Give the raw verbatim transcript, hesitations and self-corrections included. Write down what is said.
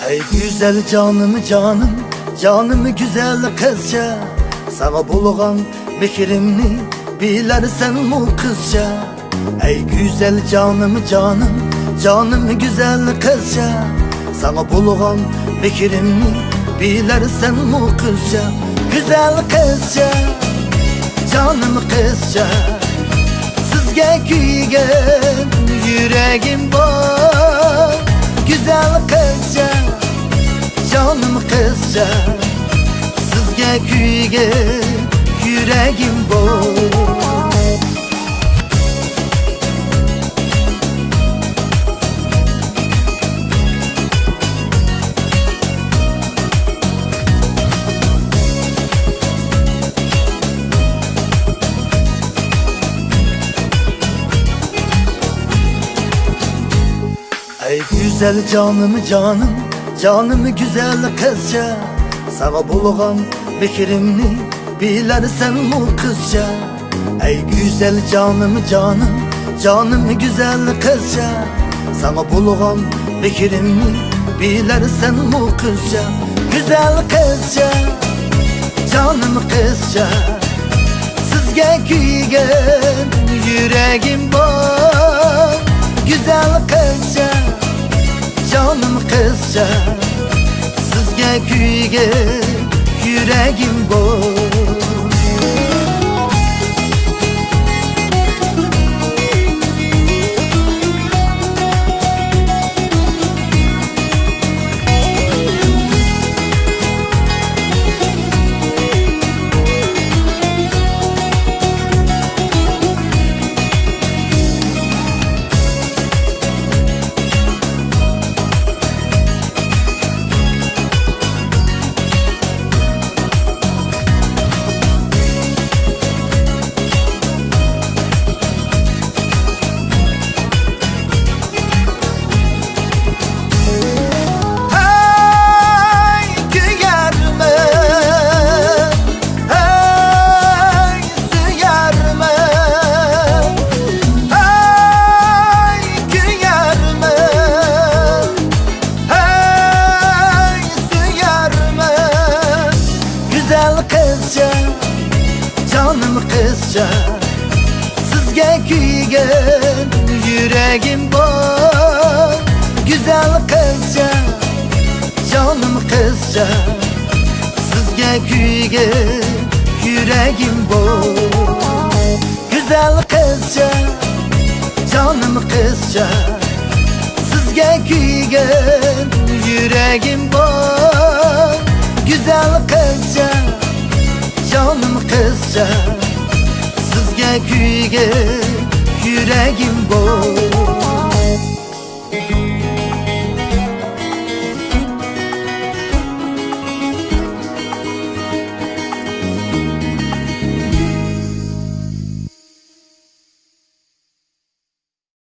ئەي گۈزەل جانىم، جانىم، جانىم گۈزەل قىزچە، ساڭا بولغان مېھرىمنى بىلەرسەنمۇ قىزچە؟ ئەي گۈزەل جانىم، جانىم، جانىم گۈزەل قىزچە، ساڭا بولغان مېھرىمنى بىلەرسەنمۇ قىزچە؟ گۈزەل قىزچە، جانىم قىزچە، سىزگە كۆيگەن يۈرەگىم بار. گۈزەل قىزچە، جانىم قىزچە، سىزگە كۆيگەن يۈرەگىم بار. ئەي گۈزەل جانىم، جانىم، جانىم گۈزەل قىزچە، ساڭا بولغان مېھرىمنى بىلەرسەنمۇ قىزچە؟ ئەي گۈزەل جانىم، جانىم، جانىم گۈزەل قىزچە، ساڭا بولغان مېھرىمنى بىلەرسەنمۇ قىزچە؟ گۈزەل قىزچە، جانىم قىزچە، سىزگە كۆيگەن يۈرەگىم بار. گۈزەل قىزچە، جانىم قىزچە، سىزگە كۆيگەن يۈرەگىم بار. ھەي كۆيەرمەن، ھەي سۆيەرمەن، ھەي كۆيەرمەن، ھەي سۆيەرمەن. گۈزەل قىزچە، جانىم قىزچە، سىزگە كۆيگەن يۈرەگىم بار. گۈزەل قىزچە، جانىم قىزچە، سىزگە كۆيگەن يۈرەگىم بار. گۈزەل قىزچە، جانىم قىزچە، سىزگە كۆيگەن يۈرەگىم بار. گۈزەل قىزچە، جانىم قىزچە، سىزگە كۆيگەن يۈرەگىم بار.